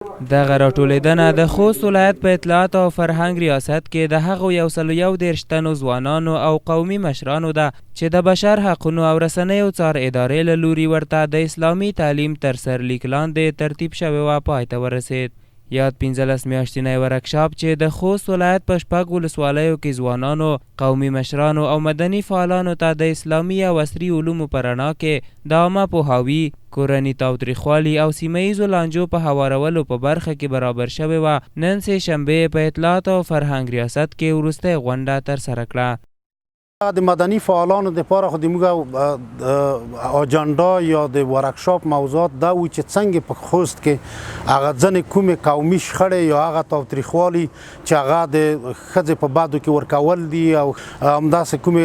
دغه راټولېدنه د خوست ولایت په اطلاعاتو او فرهنګ ریاست کې د هغو 131 تنو ځوانانو او قومي مشرانو ده چې د بشر حقونو او رسنیو څار ادارې له لوري ورته د اسلامي تعلیم تر سرلیک لاندې ترتیب شوې وه پای ته ورسېد. یاد 15 میاشتنی ورکشاپ چې د خوست ولایت په شپږ ولسوالیو کې ځوانانو، قومي مشرانو او مدني فعالانو ته د اسلامي او عصري علومو په رڼا کې د عامه پوهاوي، کورني تاوتریخوالي او سیمه ییزو لانجو په هوارولو په برخه کې برابر شوې وه، نن سې شنبه یې په اطلاعاتو او فرهنګ ریاست کې وروستۍ غونډه ترسره کړه. د مدني فعالانو لپاره خو د موږ اجنډا یا د ورکشاپ موضوعات دا و چې څنګه په خوست کې هغه ځنې کومې قومي شخړې یا هغه تاوتریخوالي چې هغه د ښځې په بدو کې ورکول دي او همداسې کومې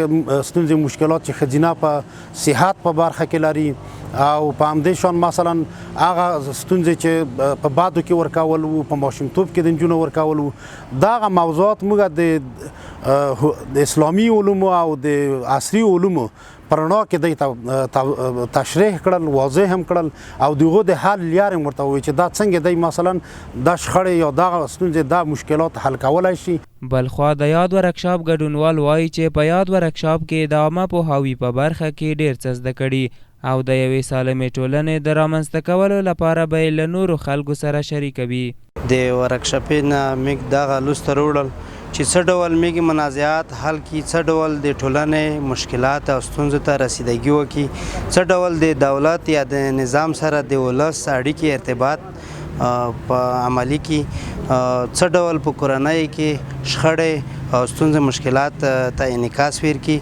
ستونزې مشکلات چې ښځینه په صحت په برخه کې لري او په همدې شان مثلا هغه ستونزې چې په بدو کې ورکول وو، په ماشومتوب کې د نجونو ورکول وو، دغه موضوعات موږ د اسلامي علومو او د عصري علومو په رڼا کې دی تشریح کړل، واضح هم کړل او د هغو د حل لارې هم ورته وویل چې دا څنګه دی مثلا دا شخړې یا دغه ستونزې دا مشکلات حل کولای شي. بلخوا د یاد ورکشاپ ګډونوال وايي چې په یاد ورکشاپ کې د عامه پوهاوي په برخه کې ډېر څه زده کړي او د یوې سالمې ټولنې د رامنځته کولو لپاره به یې له نورو خلکو سره شریکوي. د ورکشاپې نه موږ دغه لوست راوړل چې څه ډول موږ منازعات حل کړي، څه ډول د ټولنې مشکلات او ستونزو ته رسیدګي وکړي، څه ډول د دولت یا د نظام سره د ولس اړیکې ارتباط په عملي کې، څه ډول په کورنۍ کې شخړې او ستونزې مشکلات ته انعکاس ورکړي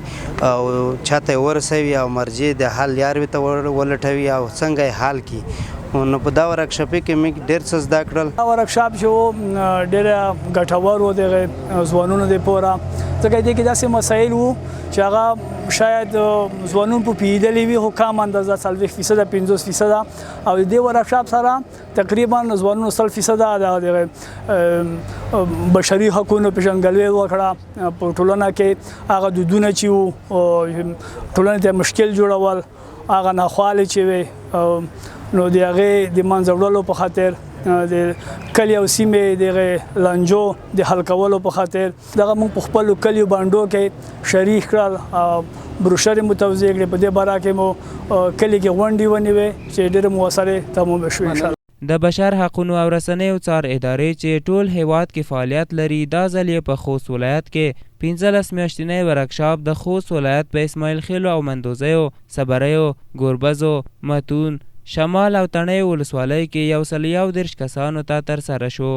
او چاته یې ورسوي او مرجع د حل لارې ته ولټوي او څنګه یې حل کړي. نو په دا ورکشاپ کې موږ ډېر څه زده کړل. دا ورکشاپ چې و ډېر ګټور و دغه ځوانونو دپاره، ځکه دې کې داسې مسایل وو چې هغه شاید ځوانان په پوهېدلي وي خو کم اندازه 40% 50%، او د دې ورکشاپ سره تقریبا ځوانانو 100% دغه بشري حقونو پېژندګلوي وکړه. په ټولنه کې هغه دودونه چې وو ټولنې ته مشکل جوړول، هغه ناخوالې چې وې نو د هغې د منځه وړلو په خاطر، د کلي او سیمې دغه لانجو د حل کولو په خاطر دغه موږ په خپلو کلیو بانډو کې شریک کړل او بروشرې مو توزیع کړې. په دې باره کې مو کلي کې غونډې ونیوې چې ډېرې موثرې تمامې شوې انشاءالله. د بشر حقونو او رسنیو څار ادارې چې ټول هېواد کې فعالیت لري، دا ځل یې په خوست ولایت کې 15 میاشتنی ورکشاپ د خوست ولایت په اسماعیل خېلو او مندوزیو، صبریو، ګوربزو، متون، شمال او تڼیو ولسوالۍ کې 131 کسانو ته ترسره شو.